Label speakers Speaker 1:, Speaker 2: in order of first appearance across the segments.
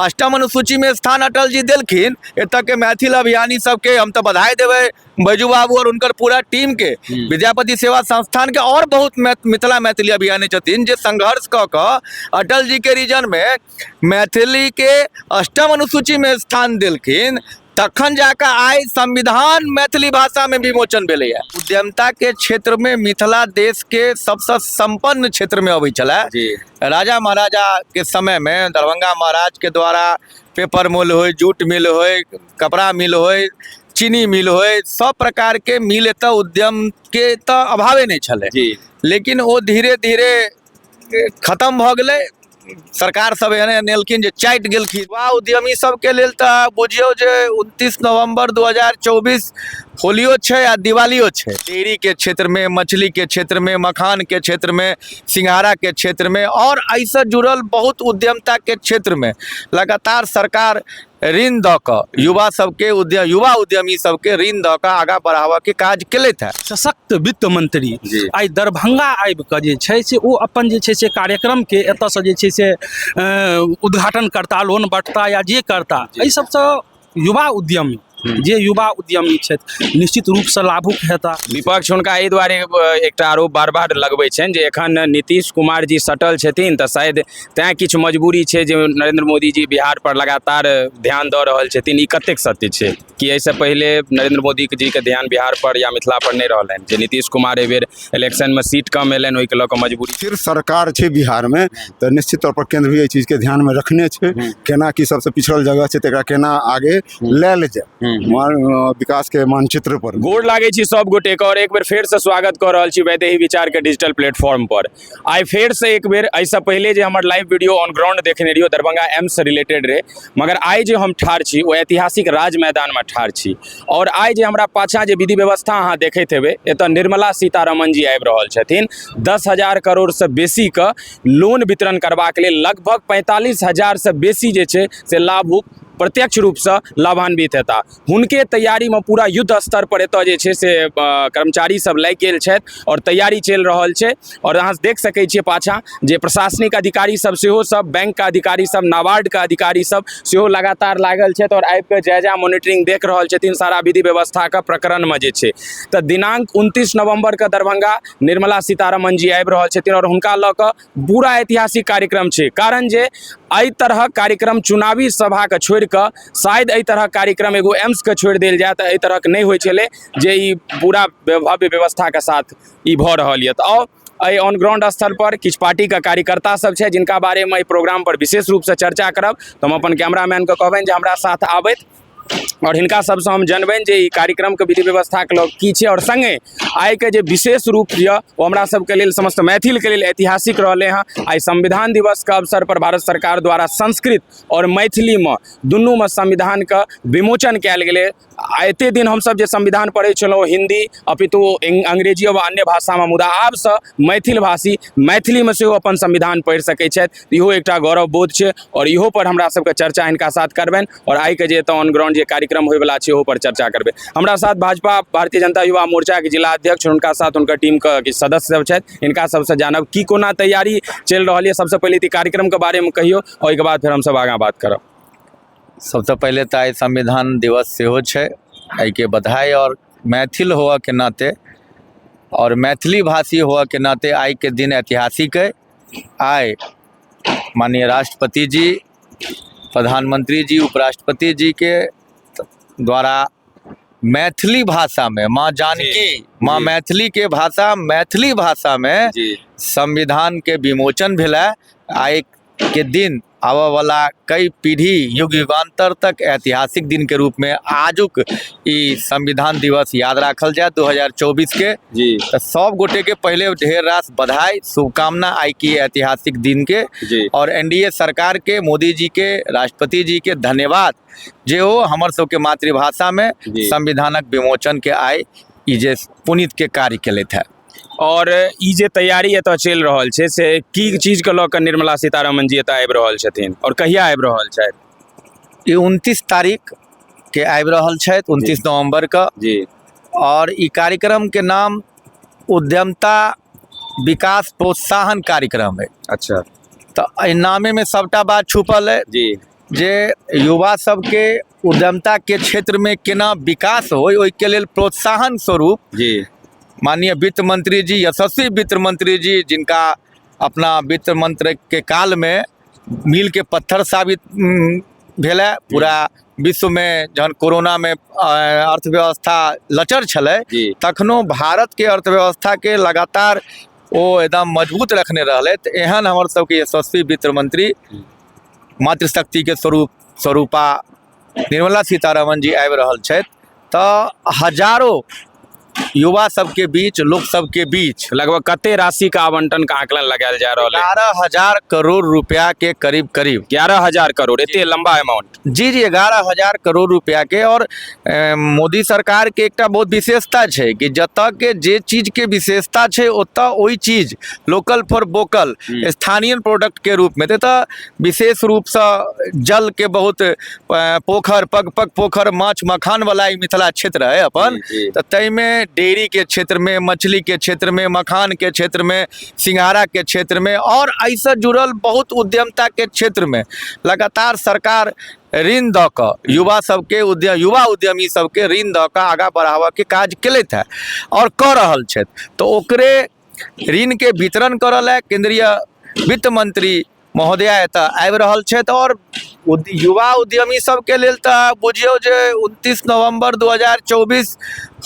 Speaker 1: अष्टम अनुसूचीमे स्थान अटल जी देलखिन। एतऽ के मैथिल अभियानी सबके हम तऽ बधाई देबै, बैजू बाबू और हुनकर पूरा टीम के, विद्यापति सेवा संस्थान के, और बहुत मिथिला मैथिली अभियानी छथिन जे संघर्ष कऽ कऽ अटल जी के रीजन में मैथिली के अष्टम अनुसूची में स्थान देलखिन। तखन जाकऽ आइ संविधान मैथिली भाषा में विमोचन भेलैया। उद्यमता के क्षेत्र में मिथिला देश के सबसँ संपन्न क्षेत्र में अबै छलै। राजा महाराजा के समय में दरभंगा महाराज के द्वारा पेपर मिल होइ, जूट मिल होइ, कपड़ा मिल होइ, चीनी मिल होइ, सब प्रकारके मिल एतऽ उद्यमके तऽ अभावे नहि छलै। लेकिन ओ धीरे धीरे खतम भऽ गेलै। सरकार सब एहन एहन एलखिन जे चाटि गेलखिन। युवा उद्यमी सबके लेल तऽ बुझियौ जे 29 नवम्बर 2024 होलियो छै आ दिवालियो छै। डेयरीके क्षेत्रमे, मछलीके क्षेत्रमे, मखानके क्षेत्रमे, सिंघाड़ाके क्षेत्रमे आओर एहिसँ जुड़ल बहुत उद्यमताके क्षेत्रमे लगातार सरकार ऋण दऽ कऽ युवा सबके उद्यम युवा उद्यमी सबके ऋण दऽ कऽ आगाँ बढ़ाबऽके काज केलथि हेँ।
Speaker 2: सशक्त वित्त मंत्री आइ दरभंगा आबि कऽ जे छै से ओ अपन जे छै से कार्यक्रमके एतऽसँ जे छै से उद्घाटन करता, लोन बँटता या जे करता, एहि सबसँ युवा उद्यमी जे युवा उद्यमी छथि निश्चित रूपसँ लाभुक हेता।
Speaker 3: विपक्ष हुनका एहि दुआरे एकटा आरोप बार बार लगबै छनि जे एखन नीतीश कुमार जी सटल छथिन तऽ शायद तैँ किछु मजबूरी छै जे नरेंद्र मोदी जी बिहार पर लगातार ध्यान दऽ रहल छथिन। ई कतेक सत्य छै कि एहिसँ पहिले नरेंद्र मोदी जीके ध्यान बिहार पर या मिथिला पर नहि रहलनि, जे नीतीश कुमार एहि बेर इलेक्शनमे सीट कम एलनि ओहिके लऽ कऽ मजबूरी?
Speaker 4: स्थिर सरकार छै बिहारमे तऽ निश्चित तौर पर केंद्र भी एहि चीजके ध्यानमे रखने छै, केना की सबसँ पिछड़ल जगह छै तकरा केना आगे लायल जाय विकास के मानचित्र पर।
Speaker 3: गोर लागै छी सब गोटे के और एक बेर फेर से स्वागत कऽ रहल छी वैदेही विचार के डिजिटल प्लेटफॉर्म पर। आइ फेर से एक बेर, एहिसँ पहिले जे हमर लाइव वीडियो ऑन ग्राउंड देखने रहियो दरभंगा एम्स से रिलेटेड रहे, मगर आइ जे हम ठाढ़ छी ओ ऐतिहासिक राज मैदान में ठाढ़ छी और आइ जे हमरा पाछाँ जे विधि व्यवस्था अहाँ देखैत हेबै, एतऽ निर्मला सीतारमण जी आबि रहल छथिन 10,000 करोड़ से बेसी के लोन वितरण करबाक लेल। लगभग 45,000 से बेसी जे छै से लाभुक प्रत्यक्ष रूपसँ लाभान्वित हेता। हुनके तैयारीमे पूरा युद्ध स्तर पर एतऽ जे छै से कर्मचारी सब लागि गेल छथि आओर तैयारी चलि रहल छै। आओर अहाँ देख सकै छियै पाछाँ जे प्रशासनिक अधिकारी सब सेहो सब, बैंकके अधिकारी सब, नाबार्डके अधिकारी सब सेहो लगातार लागल छथि आओर आबिकऽ जायजा मोनिटरिंग देख रहल छथिन सारा विधि व्यवस्थाके प्रकरणमे जे छै। तऽ दिनांक 29 नवम्बरके दरभंगा निर्मला सीतारमण जी आबि रहल छथिन आओर हुनका लऽ कऽ पूरा ऐतिहासिक कार्यक्रम छै, कारण जे एहि तरहक कार्यक्रम चुनावी सभाके छोड़ि कऽ शायद एहि तरहक कार्यक्रम एगो एम्सके छोड़ि देल जाय तऽ एहि तरहक नहि होइ छलै जे ई पूरा भव्य व्यवस्थाके साथ ई भऽ रहल यऽ। तऽ आउ, एहि ऑन ग्राउंड स्थल पर किछु पार्टीके कार्यकर्ता सब छै जिनका बारेमे एहि प्रोग्राम पर विशेष रूपसँ चर्चा करब। तऽ हम अपन कैमरामैनके कहबनि जे हमरा साथ आबथि आओर हिनका सबसँ हम जनबनि जे ई कार्यक्रमके विधि व्यवस्थाके लऽ की छै। आओर सङ्गे आइके जे विशेष रूप यऽ ओ हमरा सबके लेल, समस्त मैथिलके लेल ऐतिहासिक रहलै हँ। आइ संविधान दिवसके अवसर पर भारत सरकार द्वारा संस्कृत आओर मैथिलीमे दुनूमे संविधानके विमोचन कयल गेलै। आ एते दिन हमसब जे संविधान पढ़ै छलहुँ हिन्दी अपितु अंग्रेजी वा अन्य भाषामे, मुदा आबसँ मैथिल भाषी मैथिलीमे सेहो अपन संविधान पढ़ि सकै छथि, इहो एकटा गौरव बोध छै। आओर इहो पर हमरा सबके चर्चा हिनका साथ करबनि आओर आइके जे एतऽ ऑन ग्राउंड जे कार्यक्रम होइवला छै ओहो पर चर्चा करबै। हमरा साथ भाजपा भारतीय जनता युवा मोर्चाके जिला अध्यक्ष, हुनका साथ हुनकर टीमके किछु सदस्य सब छथि। हिनका सबसँ जानब की कोना तैयारी चलि रहल यऽ। सबसँ पहिले तऽ कार्यक्रमके बारेमे कहियौ, ओहिके बाद फेर हमसब आगाँ बात करब।
Speaker 1: सबसँ पहिले तऽ आइ संविधान दिवस सेहो छै, एहिके बधाई। आओर मैथिल होअके नाते आओर मैथिली भाषी होअके नाते आइके दिन ऐतिहासिक अइ। आइ माननीय राष्ट्रपति जी, प्रधानमंत्री जी, उपराष्ट्रपति जी के द्वारा मैथिली भाषामे माँ जानकी, माँ मैथिलीके भाषा मैथिली भाषामे संविधानके विमोचन भेलै। आइके दिन आबऽवला कई पीढ़ी युग युगान्तर तक ऐतिहासिक दिनके रूपमे आजुक ई संविधान दिवस याद राखल जायत 2024 के। तऽ सब गोटेके पहिले ढेर रास बधाई, शुभकामना आइ की ऐतिहासिक दिनके। आओर एनडीए सरकारके, मोदी जीके, राष्ट्रपति जीके धन्यवाद जे ओ हमर सबके मातृभाषामे संविधानक विमोचनके आइ ई जे पुनीतके कार्य केलथि हेँ।
Speaker 3: आओर ई जे तैयारी एतऽ चलि रहल छै से की चीजके लऽ कऽ निर्मला सीतारमण जी एतऽ आबि रहल छथिन आओर कहिया आबि रहल छथि?
Speaker 1: ई 29 तारीख के आबि रहल छथि, 29 नवम्बर के। आओर ई कार्यक्रम के नाम उद्यमता विकास प्रोत्साहन कार्यक्रम है। तऽ एहि नामे में सबटा बात छुपल है। जे युवा सबके उद्यमताके क्षेत्रमे केना विकास होइ, ओहिके लेल प्रोत्साहन स्वरूप माननीय वित्त मंत्री जी, यशस्वी वित्त मंत्री जी, जिनका अपना वित्त मंत्रके कालमे मीलके पत्थर साबित भेलै पूरा विश्वमे। जहन कोरोनामे अर्थव्यवस्था लचर छलै तखनो भारतके अर्थव्यवस्थाके लगातार ओ एकदम मजबूत रखने रहलै। तऽ एहन हमर सबके यशस्वी वित्त मंत्री मातृशक्तिके स्वरूपा निर्मला सीतारमण जी आबि रहल छथि, तऽ हजारो युवा सबके बीच, लोक सबके बीच
Speaker 3: लगभग कते राशि के आवंटन के आकलन लगायल जा रहल है?
Speaker 1: 11,000 करोड़ रुपया के करीब करीब।
Speaker 3: 11,000 करोड़, एते लंबा अमाउंट?
Speaker 1: जी जी, 11,000 करोड़ रुपया के। और मोदी सरकार के एकटा बहुत विशेषता छै कि जतऽ के जे चीज के विशेषता छै ओतऽ ओहि चीज लोकल फॉर वोकल, स्थानीय प्रोडक्ट के रूप में, तऽ विशेष रूपसँ जल के बहुत पोखर, पग पग पोखर, माछ मखान वाला ई मिथिला क्षेत्र है अपन, तऽ ताहिमे डेयरीके क्षेत्रमे, मछलीके क्षेत्रमे, मखानके क्षेत्रमे, सिंघाड़ाके क्षेत्रमे आओर एहिसँ जुड़ल बहुत उद्यमताके क्षेत्रमे लगातार सरकार ऋण दऽ कऽ युवा सबके, उद्यम, युवा उद्यमी सबके ऋण दऽ कऽ आगाँ बढ़ाबऽके काज केलथि हेँ आओर कऽ रहल छथि। तऽ ओकरे ऋणके वितरण करऽ लए केन्द्रीय वित्त मंत्री महोदया एतऽ आबि रहल छथि। आओर युवा उद्यमी सबके लेल तऽ बुझियौ जे 29 नवम्बर 2024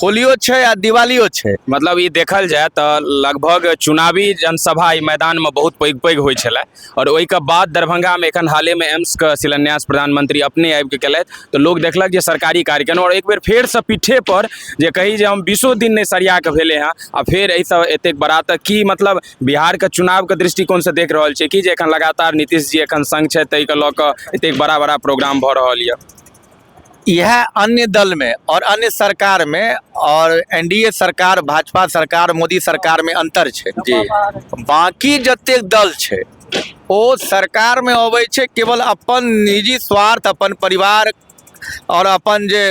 Speaker 1: होलियो छै आ दिवालियो छै।
Speaker 3: मतलब ई देखल जाय तऽ लगभग चुनावी जनसभा ई मैदानमे बहुत पैघ पैघ होइ छलै आओर ओहिके बाद दरभंगामे एखन हालेमे एम्सके शिलान्यास प्रधानमंत्री अपने आबिके केलथि, तऽ लोक देखलक जे सरकारी कार्यक्रम आओर एक बेर फेरसँ पीठे पर जे कही जे हम 20 दिन नहि सरिया कऽ भेलै हँ आ फेर एहिसँ एतेक बड़ा, तऽ की मतलब बिहारके चुनावके दृष्टिकोणसँ देख रहल छै कि जे एखन लगातार नीतीश जी एखन संग छथि, ताहिके लऽ कऽ एतेक बड़ा बड़ा प्रोग्राम भऽ रहल यऽ?
Speaker 1: इएह अन्य दलमे आओर अन्य सरकारमे आओर एनडीए सरकार, भाजपा सरकार, मोदी सरकारमे अन्तर छै। बाकी जतेक दल छै ओ सरकारमे अबै छै केवल अपन निजी स्वार्थ, अपन परिवार आओर अपन जे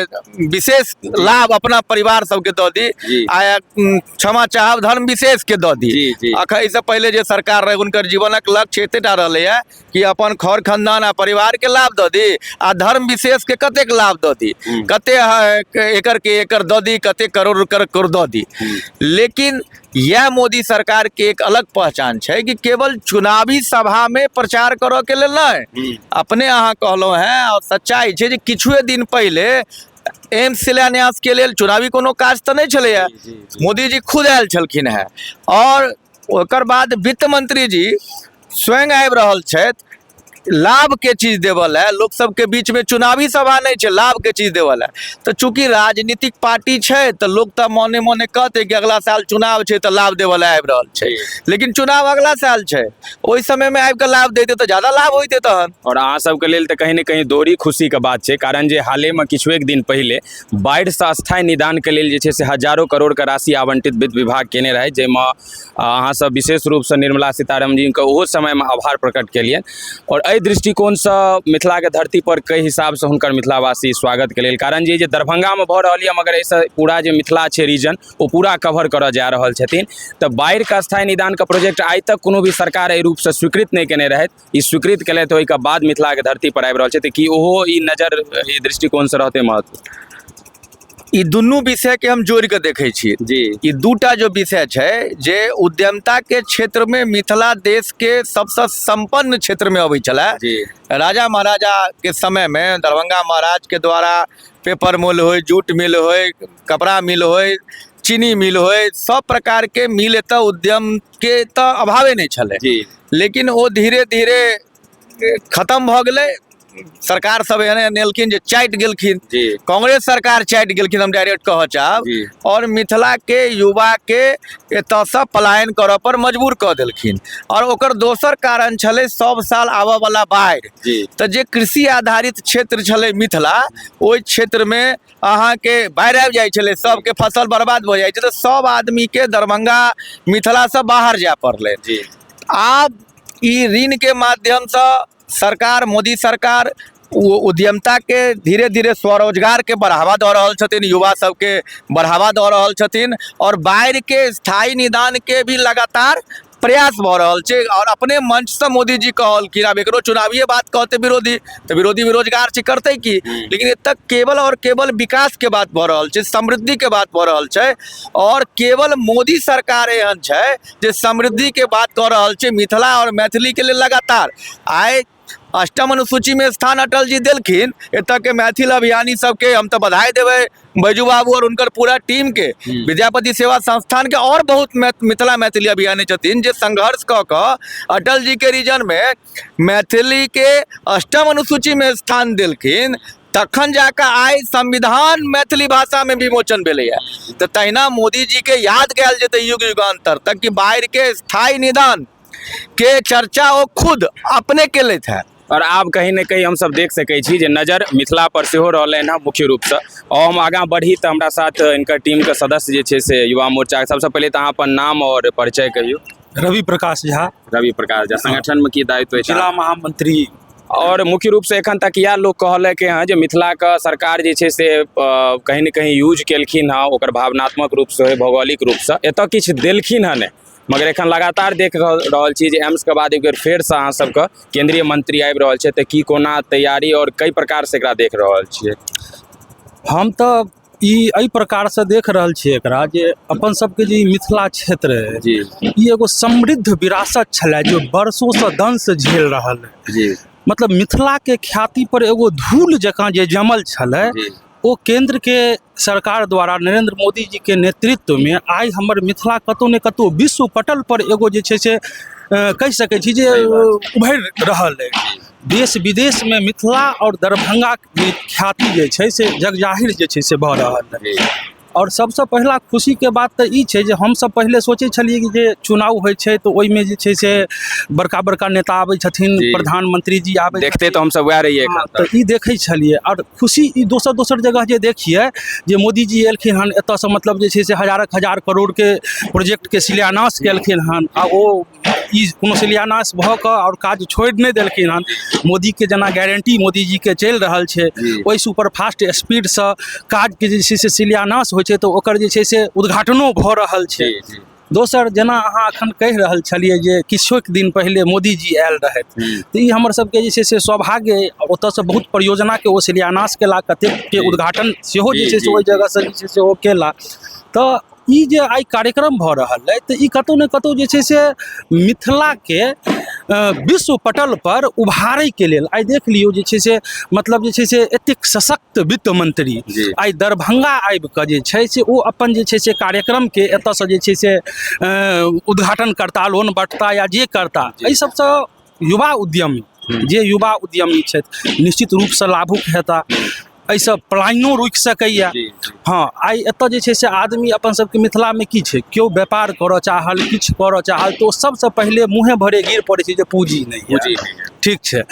Speaker 1: विशेष लाभ अपना परिवार सबके दऽ दी आ क्षमा चाहब धर्म विशेषके दऽ दी।
Speaker 3: जी जी
Speaker 1: अखन एहिसँ पहिले जे सरकार रहै हुनकर जीवनक लक्ष्य एतेटा रहलैए कि अपन खर खानदान आ परिवारके लाभ दऽ दी आ धर्म विशेषके कतेक लाभ दऽ दी, कते एकड़ के एकड़ दऽ दी, कते करोड़ करोड़ दऽ दी। लेकिन यह मोदी सरकार के एक अलग पहचान छै कि केवल चुनावी सभा में प्रचार करऽ के लेल नहि। अपने अहाँ कहलहुँ हैं और सच्चाई छै जे किछुए दिन पहिले एम्स शिलान्यास के लेल चुनावी कोनो काज तऽ नहि छलैया, मोदी जी खुद आयल छलखिन हेँ और ओकर बाद वित्त मंत्री जी स्वयं आबि रहल छथि लाभके चीज देबऽ लए लोक सबके बीचमे। चुनावी सभा नहि छै, लाभके चीज देबऽ लए। तऽ चूँकि राजनीतिक पार्टी छै तऽ लोक तऽ मने मने कहतै कि अगला साल चुनाव छै तऽ लाभ देबऽ लए आबि रहल छै, लेकिन चुनाव अगला साल छै, ओहि समयमे आबि कऽ लाभ दैतै तऽ ज्यादा लाभ होइतै तहन।
Speaker 3: आओर अहाँ सबके लेल तऽ कहीं ने कहीं दोहरी खुशीके बात छै, कारण जे हालेमे किछु एक दिन पहिले बाढ़िसँ अस्थायी निदानके लेल जे छै से हजारो करोड़के राशि आवंटित वित्त विभाग केने रहै, जाहिमे अहाँ सब विशेष रूपसँ निर्मला सीतारमण जीके ओहो समयमे आभार प्रकट केलियनि। आओर एहि दृष्टिकोणसँ मिथिलाके धरती पर कई हिसाबसँ हुनकर मिथिलावासी स्वागत के लेल, कारण जे दरभंगामे भऽ रहल यऽ मगर एहिसँ पूरा जे मिथिला छै रीजन ओ पूरा कवर करऽ जा रहल छथिन। तऽ बाढ़िके अस्थायी निदानके प्रोजेक्ट आइ तक कोनो भी सरकार एहि रूपसँ स्वीकृत नहि केने रहथि, ई स्वीकृत केलथि, ओहिके बाद मिथिलाके धरती पर आबि रहल छै, तऽ की ओहो ई नजर एहि दृष्टिकोणसँ रहतै महत्व?
Speaker 1: ई दुनू विषयके हम जोड़ि कऽ देखै छी। ई दूटा जो विषय छै जे उद्यमताके क्षेत्रमे मिथिला देशके सबसँ सम्पन्न क्षेत्रमे अबै छलै। राजा महाराजाके समयमे दरभंगा महाराजके द्वारा पेपर मिल होइ, जूट मिल होइ, कपड़ा मिल होइ, चीनी मिल होइ, सब प्रकारके मिल एतऽ उद्यमके तऽ अभावे नहि छलै। लेकिन ओ धीरे धीरे खतम भऽ गेलै। सरकार सब एहन एहन एलखिन जे चाटि गेलखिन, कांग्रेस सरकार चाटि गेलखिन, हम डायरेक्ट कहऽ चाहब, और मिथिला के युवा के एतऽसँ पलायन करऽ पर मजबूर कऽ देलखिन। और ओकर दोसर कारण छलै सब साल आबऽ वाला बाढ़ि। तऽ जे कृषि आधारित क्षेत्र छलै मिथिला, ओहि क्षेत्रमे अहाँके बाढ़ि आबि जाइ छलै, सबके फसल बर्बाद भऽ जाइ छै, तऽ सब आदमीके दरभंगा मिथिलासँ बाहर जाय पड़लै। आब ई ऋणके माध्यमसँ सरकार, मोदी सरकार ओ उद्यमताके धीरे धीरे स्वरोजगारके बढ़ावा दऽ रहल छथिन, युवा सबके बढ़ावा दऽ रहल छथिन और बाढ़िके स्थायी निदानके भी लगातार प्रयास भऽ रहल छै। आओर अपने मंचसँ मोदीजी कहलखिन, आब एकरो चुनावीए बात कहतै विरोधी तऽ विरोधी बेरोजगार छै, करतै की? लेकिन एतऽ केवल आओर केवल विकासके बात भऽ रहल छै, समृद्धिके बात भऽ रहल छै, आओर केवल मोदी सरकार एहन छै जे समृद्धिके बात कऽ रहल छै मिथिला आओर मैथिलीके लेल लगातार। आइ अष्टम अनुसूचीमे स्थान अटल जी देलखिन, एतऽके मैथिल अभियानी सबके हम तऽ बधाई देबै, बैजू बाबू आओर हुनकर पूरा टीमके, विद्यापति सेवा संस्थानके, आओर बहुत मिथिला मैथिली अभियानी छथिन जे संघर्ष कऽ कऽ अटल जीके रीजनमे मैथिलीके अष्टम अनुसूचीमे स्थान देलखिन, तखन जाकऽ आइ संविधान मैथिली भाषामे विमोचन भेलैए। तऽ तहिना मोदीजीके याद कयल जेतै युग युगान्तर तक कि बाढ़िके स्थायी निदान के चर्चा ओ खुद अपने केलथि है।
Speaker 3: आओर आब कहीं ने कहीं हमसब देख सकै छी जे नजर मिथिला पर सेहो रहलनि हँ मुख्य रूपसँ। आओर हम आगाँ बढ़ी तऽ हमरा साथ हिनकर टीमके सदस्य जे छै से युवा मोर्चा। सबसँ पहिले तऽ अहाँ अपन नाम आओर परिचय कहियौ।
Speaker 2: रवि प्रकाश झा।
Speaker 3: रवि प्रकाश झा, संगठनमे की दायित्व अछि?
Speaker 2: जिला महामंत्री।
Speaker 3: आओर मुख्य रूपसँ एखन तक इएह लोक कहलक हँ जे मिथिलाके सरकार जे छै से कहीं ने कहीं यूज केलखिन हँ, ओकर भावनात्मक रूपसँ होइ, भौगोलिक रूपसँ एतऽ किछु देलखिन हँ नहि, मगर एखन लगातार देख रहल छी जे एम्सके बाद एक बेर फेरसँ अहाँ सबके केंद्रीय मंत्री आबि रहल छै, तऽ की कोना तैयारी आओर कई प्रकारसँ एकरा देख रहल छियै?
Speaker 2: हम तऽ ई एहि प्रकारसँ देख रहल छियै एकरा जे अपन सबके जे ई मिथिला क्षेत्र अइ, ई एगो समृद्ध विरासत छलै जो वर्षोसँ दंश झेल रहल है। मतलब मिथिलाके ख्याति पर एगो धूल जकाँ जे जमल छलै, ओ केंद्रके सरकार द्वारा नरेंद्र मोदी जीके नेतृत्वमे आइ हमर मिथिला कतहु ने कतहु विश्व पटल पर एगो जे छै से कहि सकै छी जे
Speaker 3: सही बात।
Speaker 2: उभरि रहल अइ। देश विदेशमे मिथिला आओर दरभंगाके ख्याति जे छै से जगजाहिर जे छै से भऽ रहल अइ। आओर सबसँ पहिला खुशीके बात तऽ ई छै जे हमसब पहिले सोचै छलियै कि जे चुनाव होइ छै तऽ ओहिमे जे छै से बड़का बड़का नेता आबै छथिन, प्रधानमंत्री जी आबै
Speaker 3: देखते तऽ हमसब वएह रहियै एखन
Speaker 2: तऽ ई देखै छलियै। आओर खुशी ई दोसर दोसर जगह जे देखियै जे मोदी जी एलखिन हन एतऽसँ, मतलब जे छै से हजारक हजार करोड़के प्रोजेक्टके शिलान्यास केलखिन हन, आ ओ ई कोनो शिलान्यास भऽ कऽ आओर काज छोड़ि नहि देलखिन हन। मोदीके जेना गारंटी मोदी जीके चलि रहल छै, ओहि सुपर फास्ट स्पीडसँ काजके जे छै से शिलान्यास होइ छै तऽ ओकर जे छै से उद्घाटनो भऽ रहल छै। दोसर जेना अहाँ एखन कहि रहल छलियै जे किछु दिन पहिले मोदीजी आयल रहथि, तऽ ई हमर सबके जे छै से सौभाग्य अइ। ओतऽसँ बहुत परियोजनाके ओ शिलान्यास केला, कतेकके उद्घाटन सेहो जे छै से ओहि जगहसँ जे छै से ओ केला। तऽ ई जे आइ कार्यक्रम भऽ रहल अइ तऽ ई कतहु ने कतहु जे छै से मिथिलाके विश्व पटल पर उभारैके लेल आइ देख लियौ जे छै से मतलब जे छै से एतेक सशक्त वित्त मंत्री आइ दरभंगा आबि कऽ जे छै से ओ अपन जे छै से कार्यक्रमके एतऽसँ जे छै से उद्घाटन करता, लोन बँटता या जे करता, एहि सबसँ युवा उद्यमी जे युवा उद्यमी छथि निश्चित रूपसँ लाभुक हेता। एहिसँ पलायनो रुकि सकैए। हँ, आइ एतऽ जे छै से आदमी अपन सबके मिथिलामे की छै, केओ व्यापार करऽ चाहल, किछु करऽ चाहल तऽ ओ सबसँ पहिले मुँहे भरे गिर पड़ै छै जे पूँजी नहि यऽ। ठीक छै।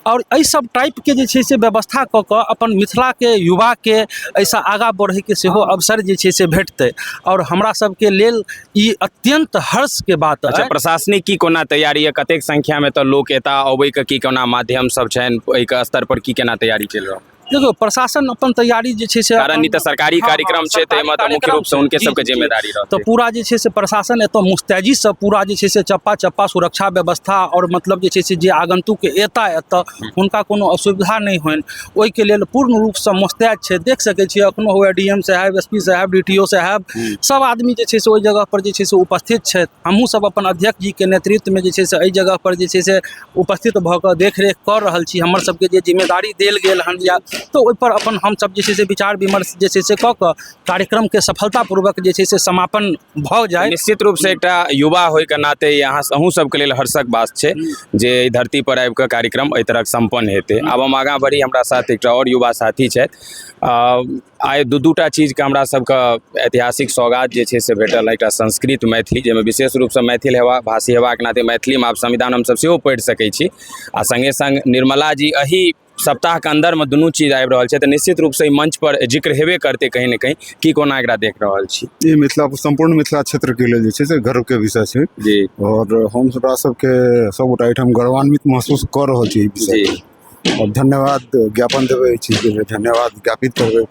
Speaker 2: आओर एहि सब टाइपके जे छै से व्यवस्था कऽ कऽ अपन मिथिलाके युवाके एहिसँ आगाँ बढ़ैके सेहो अवसर जे छै से भेटतै, आओर हमरा सबके लेल ई अत्यन्त हर्षके बात।
Speaker 3: अच्छा, प्रशासनिक की कोना तैयारी यऽ? कतेक संख्यामे तऽ लोक एता, अबैके की कोना माध्यम सब छनि, एहिके स्तर पर की केना तैयारी चलि रहल?
Speaker 2: देखियौ, प्रशासन अपन तैयारी जे छै से,
Speaker 3: कारण ई तऽ सरकारी कार्यक्रम छै, तऽ एहिमे तऽ मुख्य रूपसँ हुनके सबके जिम्मेदारी रहतै।
Speaker 2: तऽ पूरा जे छै से प्रशासन एतऽ मुस्तैदीसँ पूरा जे छै से चप्पा चप्पा सुरक्षा व्यवस्था आओर मतलब जे छै से जे आगन्तुक एता एतऽ हुनका कोनो असुविधा नहि होइन, ओहिके लेल पूर्ण रूपसँ मुस्तैद छै। देख सकै छियै एखनो हुए डी एम साहेब, एस पी साहेब, डी टी ओ साहेब, सब आदमी जे छै से ओहि जगह पर जे छै से उपस्थित छथि। हमहूँ सब अपन अध्यक्ष जीके नेतृत्वमे जे छै से एहि जगह पर जे छै से उपस्थित भऽ कऽ देखरेख कऽ रहल छी। हमर सबके जे जिम्मेदारी देल गेल हन या तऽ ओहिपर अपन हमसब जे छै से विचार विमर्श जे छै से कऽ कऽ कार्यक्रमके सफलतापूर्वक जे छै से समापन भऽ जाय।
Speaker 3: निश्चित रूपसँ एकटा युवा होइके नाते यहाँ अहूँ सबके लेल हर्षक बात छै जे एहि धरती पर आबि कऽ कार्यक्रम एहि तरहक सम्पन्न हेतै। आब हम आगाँ बढ़ी, हमरा साथ एकटा आओर युवा साथी छथि। आइ दू दूटा चीजके हमरा सबके ऐतिहासिक सौगात जे छै से भेटल, एकटा संस्कृत मैथिली, जाहिमे विशेष रूपसँ मैथिल हेबा भाषी हेबाक नाते मैथिलीमे आब संविधान हमसब सेहो पढ़ि सकै छी, आ सङ्गे सङ्ग निर्मला जी एहि सप्ताहके अन्दरमे दुनू चीज आबि रहल छै, तऽ निश्चित रूपसँ एहि मंच पर जिक्र हेबे करतै कहीं ने कहीं। की कोना एकरा देख रहल छी?
Speaker 4: ई मिथिला, सम्पूर्ण मिथिला क्षेत्रके लेल जे छै से गर्वके विषय छै
Speaker 3: जी।
Speaker 4: आओर हम हमरा सबके सबगोटा एहिठाम गौरवान्वित महसूस कऽ रहल छी एहि विषय। आओर धन्यवाद ज्ञापन देबै एहि चीजके लेल, धन्यवाद ज्ञापित करबै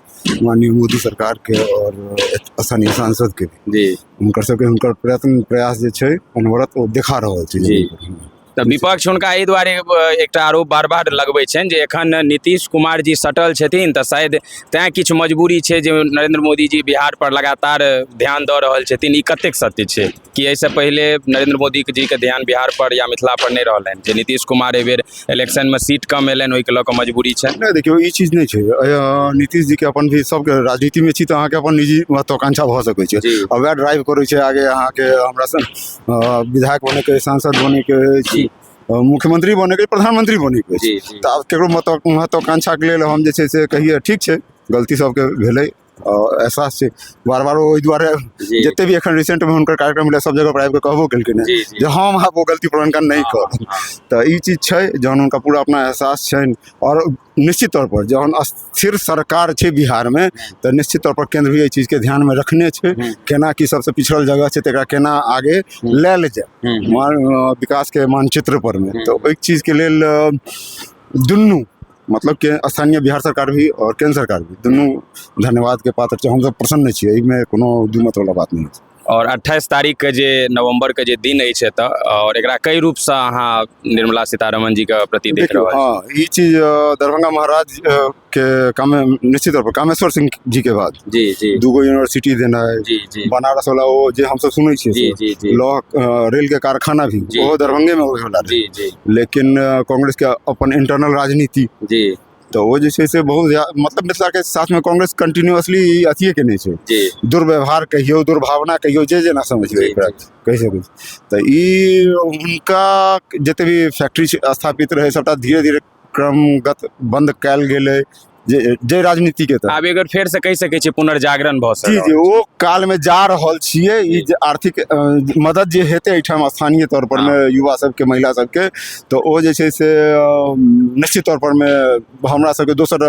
Speaker 4: माननीय मोदी सरकारके आओर स्थानीय सांसदके भी। हुनकर सबके हुनकर प्रयत्न प्रयास जे छै अनवरत ओ देखा रहल छै।
Speaker 3: तऽ विपक्ष हुनका एहि दुआरे एकटा आरोप बार बार लगबै छनि जे एखन नीतीश कुमार जी सटल छथिन, तऽ शायद तैँ किछु मजबूरी छै जे नरेंद्र मोदी जी बिहार पर लगातार ध्यान दऽ रहल छथिन। ई कतेक सत्य छै कि एहिसँ पहिले नरेंद्र मोदी जी के ध्यान बिहार पर या मिथिला पर नहि रहलनि, जे नीतीश कुमार एहि बेर इलेक्शनमे सीट कम एलनि ओहिके लऽ कऽ मजबूरी छै?
Speaker 4: नहि, देखियौ, ई चीज नहि छै। नीतीश जी के अपन भी सबके राजनीतिमे छी तऽ अहाँके अपन निजी महत्वाकांक्षा भऽ सकै छै। आ वएह ड्राइव करै छै आगे अहाँके हमरा सन विधायक बनैके, सांसद बनैके अछि, मुख्यमंत्री बनैके, प्रधानमंत्री बनैके अछि।
Speaker 3: जी जी
Speaker 4: तऽ आब केकरो महत्वाकांक्षाके लेल हम जे छै से कहियै, ठीक छै, गलती सबके भेलै, एहसास छै बार बार ओहि दुआरे जते भी एखन रिसेंटमे हुनकर कार्यक्रम भेलै, सब जगह पर आबि कऽ कहबो केलखिन हेँ
Speaker 3: जी जी
Speaker 4: जे हम आब ओ गलती पुरनका नहि करब। तऽ ई चीज छै, जहन हुनका पूरा अपना एहसास छनि आओर निश्चित तौर पर जहन स्थिर सरकार छै बिहारमे, तऽ निश्चित तौर पर केन्द्र भी एहि चीजके ध्यानमे रखने छै, केना की सबसँ पिछड़ल जगह छै तऽ एकरा केना आगे लायल जाय विकासके मानचित्र परमे। तऽ ओहि चीजके लेल दुनू, मतलब के स्थानीय बिहार सरकार भी और केंद्र सरकार भी, दुनू धन्यवाद के पात्र छै। हमसब प्रसन्न छियै, एहिमे कोनो दू मत वाला बात नहि छै।
Speaker 3: आओर 28 तारीखके जे नवम्बरके जे दिन अछि एतऽ, आओर एकरा कई रूपसँ अहाँ निर्मला सीतारमण जीके प्रति देख
Speaker 4: देखियौ
Speaker 3: रहल छी?
Speaker 4: हँ, ई चीज दरभंगा महाराज के कामे निश्चित तौर पर कामेश्वर सिंह जी के बाद
Speaker 3: जी जी
Speaker 4: दूगो यूनिवर्सिटी देनाइ,
Speaker 3: जी जी
Speaker 4: बनारस वाला ओ जे हमसब सुनै छियै,
Speaker 3: जी जी जी
Speaker 4: लौह रेल के कारखाना भी ओहो दरभंगे में होय वाला रहै।
Speaker 3: जी जी
Speaker 4: लेकिन कांग्रेस के अपन इंटरनल राजनीति, तऽ ओ जे छै से बहुत मतलब मिथिला के साथ में कांग्रेस कंटिन्यूअसली अथिए केने छै, दुर्व्यवहार कहियौ, दुर्भावना कहियौ, जे जेना समझियौ एकरा कहि सकै छी। तऽ ई हुनका जते भी फैक्ट्री स्थापित रहै, सबटा धीरे धीरे क्रमगत बंद कयल गेलै जे जे राजनीति के तहत।
Speaker 3: आब एक बेर फेरसँ कहि सकै छियै पुनर्जागरण भऽ
Speaker 4: जी
Speaker 3: सकल?
Speaker 4: जी, ओ काल मे जा रहल छियै। ई जे आर्थिक मदद जे हेतै एहिठाम स्थानीय तौर पर मे युवा सबके, महिला सबके, तऽ ओ जे छै से निश्चित तौर पर मे हमरा सबके दोसर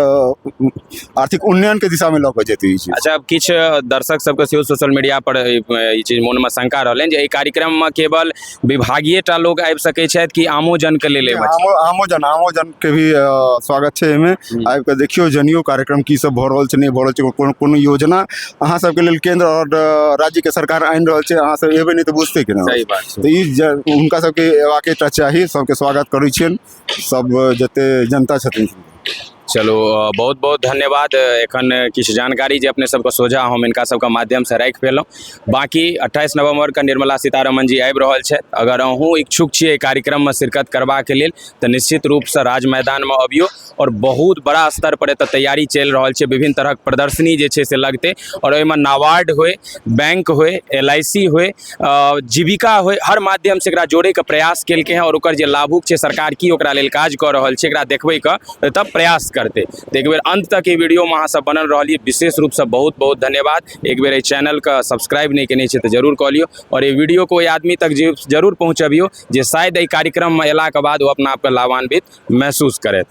Speaker 4: आर्थिक उन्नयन के दिशा मे लऽ कऽ जेतै ई चीज।
Speaker 3: अच्छा, अब किछु दर्शक सबके सेहो सोशल मीडिया पर ई चीज मोनमे शंका रहलनि जे एहि कार्यक्रममे केवल विभागीय टा लोक आबि सकै छथि कि आमो जनके लेल एहिमे छै?
Speaker 4: आमो जन के भी स्वागत छै एहिमे। आबि कऽ देखियौ, जनियौ कार्यक्रम की सब भऽ रहल छै, नहि भऽ रहल छै। कोनो कोनो योजना अहाँ सबके लेल केंद्र और राज्य के सरकार आनि रहल छै, अहाँ सब एबै नहि तऽ बुझतै केना?
Speaker 3: सही बात छै।
Speaker 4: तऽ ई हुनका सबके एबाके टा चाही। सबके स्वागत करै छियनि, सब जते जनता छथिन।
Speaker 3: चलू, बहुत बहुत धन्यवाद। एखन किछु जानकारी जे अपने सबके सोझा हम हिनका सबके माध्यमसँ राखि पेलहुँ। बाँकी 28 नवम्बरके निर्मला सीतारमण जी आबि रहल छथि। अगर अहूँ इच्छुक छियै एहि कार्यक्रममे शिरकत करबाक लेल, तऽ निश्चित रूपसँ राज मैदानमे अबियौ। आओर बहुत बड़ा स्तर पर एतऽ तैयारी चलि रहल छै। विभिन्न तरहक प्रदर्शनी जे छै से लगतै आओर ओहिमे नाबार्ड होय, बैंक होय, एलआईसी होय, जीविका होय, हर माध्यमसँ एकरा जोड़ैके प्रयास केलकै हँ। आओर ओकर जे लाभुक छै, सरकार की ओकरा लेल काज कऽ रहल छै, एकरा देखबैके एतऽ प्रयास करतै। तऽ एक बेर अंत तक ई वीडियोमे अहाँ सब बनल रहलियै, विशेष रूपसँ बहुत बहुत धन्यवाद। एक बेर एहि चैनलके सब्सक्राइब नहि केने छै तऽ जरूर कऽ लियौ आओर एहि वीडियोके ओहि आदमी तक जे जरूर पहुँचबियौ जे शायद एहि कार्यक्रममे अयलाके बाद ओ अपना आपके लाभान्वित महसूस करत।